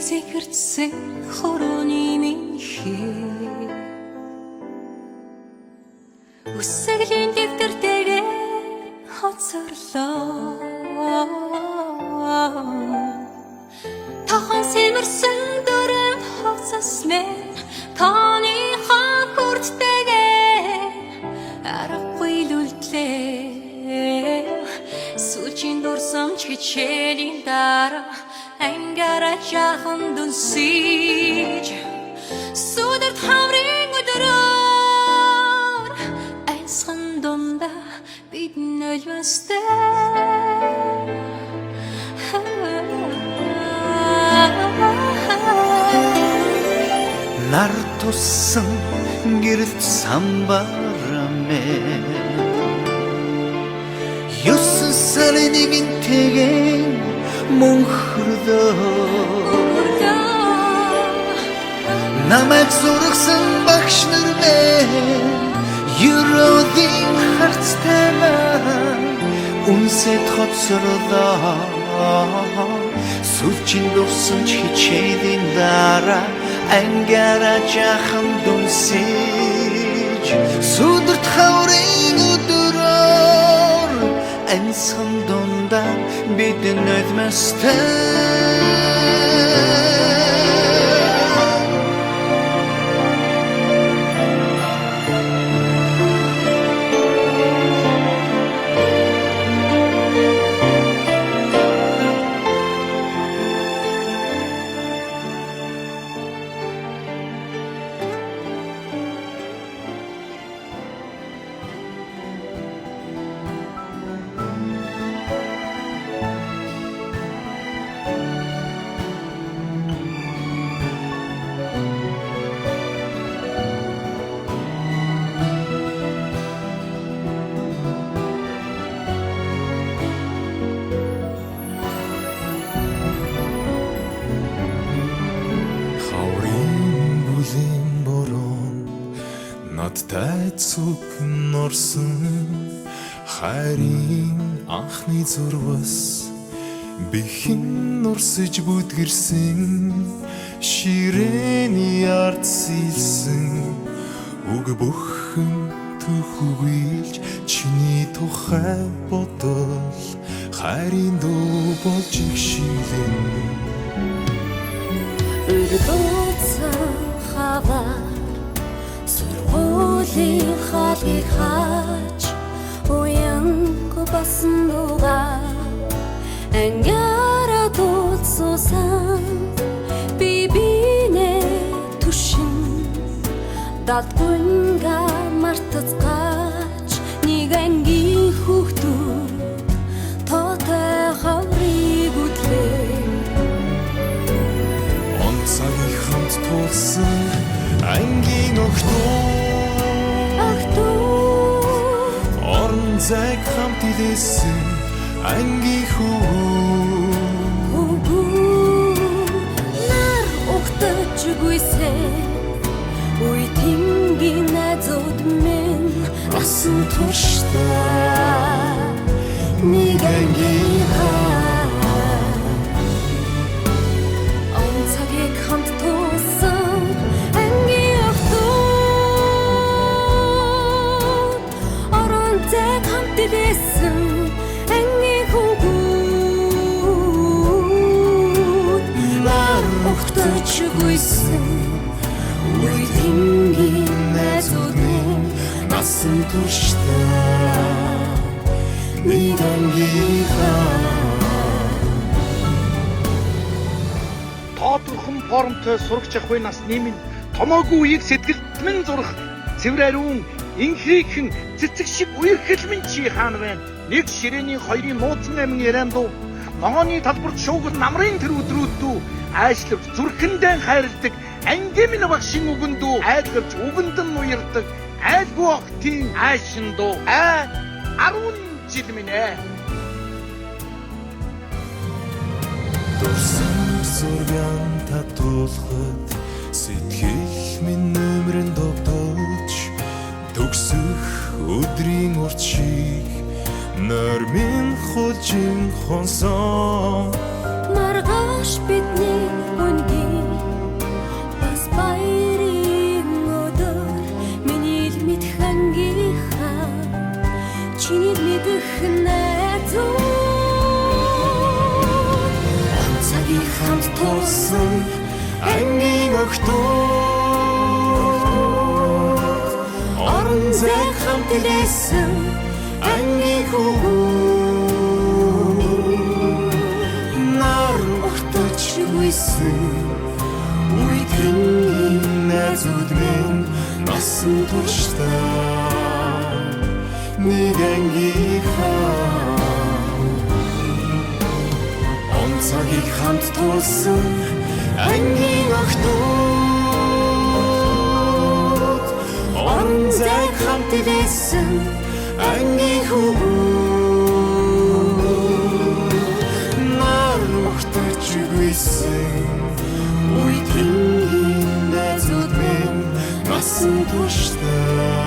Цэгэрсэн хорооны минь хээ Үсгэлийн дэвтэртэйгээ хоцорлоо. Тохон сэмэрсэн дөрөв хувцас мэн тооныхоо хүрттэйгээ аргагүй л үлдлээ. Сүүлчийн дурсамж хичээлийн дараа ангиараа жаахан дүнсэж сүдэрт хаврын өдрөөр айсхан дундаа бид нулимстай. Нар туссан гэрэлт самбарамэ 9 сарын нэгэнтэйгээ мөнхөрлөө. Намайг сургасан багш нар мэн Ерөөлийн харцтай маань үнсэд хоцорлоо. Сүүлчийн дурсамж хичээлийн дараа ангиараа жаахан дүнсэж сүдэрт хаврын өдрөөр аньсхан дундаа бид нулимстай. Хаврын бүлийн борон надтай цуг норсон, хайрын анхны зурвас бихэн нурсаж бүдгэрсэн, ширээний ард сэлсэн үг бүхэн түүхүйлж чиний тухай бодол хайрын дуу болж ихшилэн. Өргөцсөн хавар сургуулийн хаалгыг хааж уянгүй болсон дугаар ангиараа дуулсуусан би бинэ түшин далдгүнга мартацгааж нэг ангийн хүүхдүүд тоотой хаврыг үдлээ. Он цагийг хамт туулсан ангийн охтууд, Охтууд, орон зайг хамт илээсэн ангийн хүү, нар угтаж гүйсэн үе тэнгийн найзууд минь насан туршдаа нэг ангийн он цагийг хамт туулсан ангийн охтууд, орон зайг хамт илээсэн ангийн хүүгүүд, нар угтаж гүйсэн үе тэнгийн найзууд минь насан туршдаа нэг ангийн. Тоодорхон формтой сурагч ахуйн насны минь томоогүй үеийг сэтгэлд минь зурах цэвэр ариун инхийхэн цэцэг шиг үерхэл минь чи хаана байна? Нэг ширээний хоёрын нууцсан амин яриан дуу ногооны талбарт шуугил намрын тэр өдрүүд дүү айшлавч зүрхэндээ хайрладаг ангийн минь багшин үгэн дүү айлгавч үгэнд нь уярдаг айлгүй охтын аашин дуу аа 10 жил минь ээ. Дурсамж зургаан татуулахад сэтгэл минь нөмрөн догдолж төгсөх өдрийн урт шиг нойрмын хулжин хонсон. Маргааш бидний үнгийн тулсан ангийн охтууд, орон зайг хамт илээсэн ангийн хүүгүүд, нар угтаж гүйсэн үе тэнгийн найзууд минь насан туршдаа нэг ангийнхаа он цагийг хамт тулсан ангийн охтууд, орон зайг хамт илээсэн ангийн хүүгүүд, нар угтаж гүйсэн үе тэнгийн найзууд минь насан туршдаа.